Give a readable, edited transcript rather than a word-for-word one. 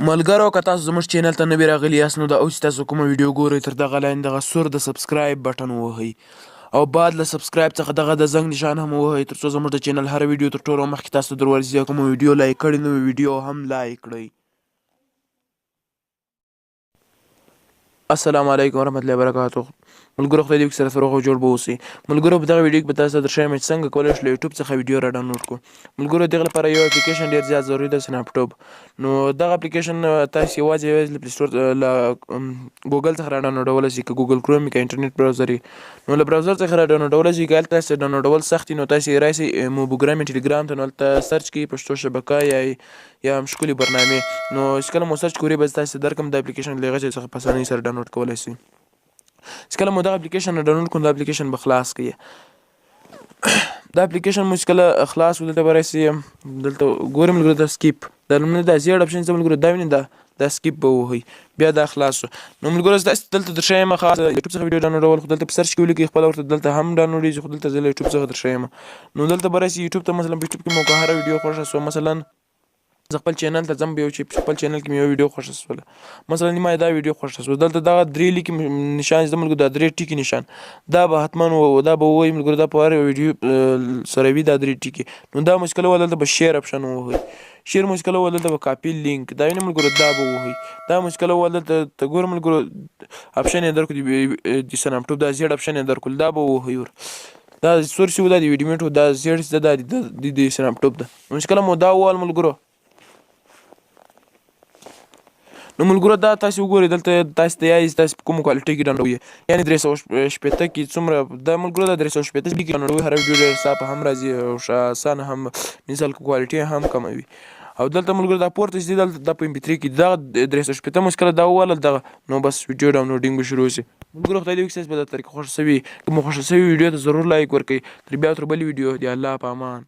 ملګرو که تاسو زموږ چینل ته نوي راغلي یاست نو دا اوس چې تاسو کومه ویډیو ګورئ تر دغه لاندې دغه سور د سبسکرایب بټن ووهئ او بعد له سبسکرایب څخه دغه د زنګ نشان هم ووهئ ترڅو زموږ د چینل هره ویډیو تر ټولو مخکې تاسو ته درورسي او کومه ویډیو لایک کړې نو ویډیو هم لایک کړئ. السلام علیکم ورحمت الله وبرکاتو ملګرو خدای دې وکړي سره روغ او جوړ به اوسئ. ملګرو په دغه ویډیو کې به تاسو ته درښایم چې څنګه کولی شو له یوټیوب څخه ویډیو را ډاونلوډ کړو. ملګرو دغه لپاره یو اپلیکیشن ډیر زیات ضروري ده، سناپټوب. نو دغه اپلیکیشن تاسو یوازې یوازې له پلی سټور له ګوګل څخه را ډاونلوډولی شئ، که ګوګل کروم که انټرنیټ براوزر نو له براوزر څخه را ډاونلوډولی شئ. که هلته تاسو ډاونلوډول سخت نو تاسو راشئ موبوګرام یا ټیلیګرام ته، نو هلته سرچ کړئ پښتو شبکه یا یا هم ښکلي برنامې، نو چې کله مو سرچ کوري به تاسو ته درکم دا اپلیکیشن له هغه ځای څخه په اسانۍ سره ډاونلوډ کولای شئ. چې کله مو دغه اپلیکیشن ډاونلوډ کړو، دا اپلیکیشن به خلاص کړئ. دا اپلیکیشن مو چې کله خلاص کړو، دلته به راشي، دلته ګورئ ملګرو دا سکیپ، دا لومړی دا زیړ اپشن چې ملګرو دا وینئ، دا سکیپ به ووهئ، بیا دا خلاص شو. نو ملګرو زه تاسو دلته درښیم خاص یوټیوب څخه ویډیو ډاونلوډول، خو دلته په سرچ کې ولیکئ خپله ورته دلته هم ډاونلوډېږي، خو دلته زه له یوټیوب څخه درښیم. نو دلته به راشي یوټیوب ته، مثلا په یوټیوب کې مو که هره ویډیو خوښه شوه، مثلا زه خپل چینل ته ځم، یو چې خپل چینل کې مې یو ویډیو خوښه شوله، مثلا ما دا ویډیو خوښه شوه، دلته دغه درې لیکې نشان چې ملګرو دا درې ټکي نشان دا به حتما و دا به ووایي ملګرو، دا په هر ویډیو سره وي دا درې ټکي. نو دا مشکل و، دلته به شیر اپشن ووهئ، شیر مشکل و، دلته به کاپي لینک دا وینئ ملګرو دا به ووهئ، دا مشکل و، دلته ته ګورئ ملګرو اپشن یې درکړو د سناپټوب دا زیړ اپشن یې درکړو، دا به ووهئ ور دا سور سی و، دا د ویډیو دا زیړ سی دا د سناپټوب ده. نو چې کله مو دا ووهل ملګرو، نو ملګرو دا تاسو وګورئ دلته تاسو ته یایي تاسو په کومه کوالټي کې ډاونلوډوي، یعنی 360 کې څومره دا ملګرو دا 360 کې ډاونلوډوي، هره ویډیو ډېر صاف هم راځي او ښه اسانه هم، مثال کوالټي هم کموي. او دلته ملګرو دا پورته چې دلته دا په ام پي 3 کې دا 360 مو چې کله دا ووهل دغه، نو بس ویډیو ډاونلوډینګ به شروع شي. ملګرو خدای دې وکړي تاسو به دا طریقه خوښه شوي، که مو خوښه شوي ویډیو ته ضرور لایک ورکړئ. تر بیا تر بلې ویډیو د الله په امان.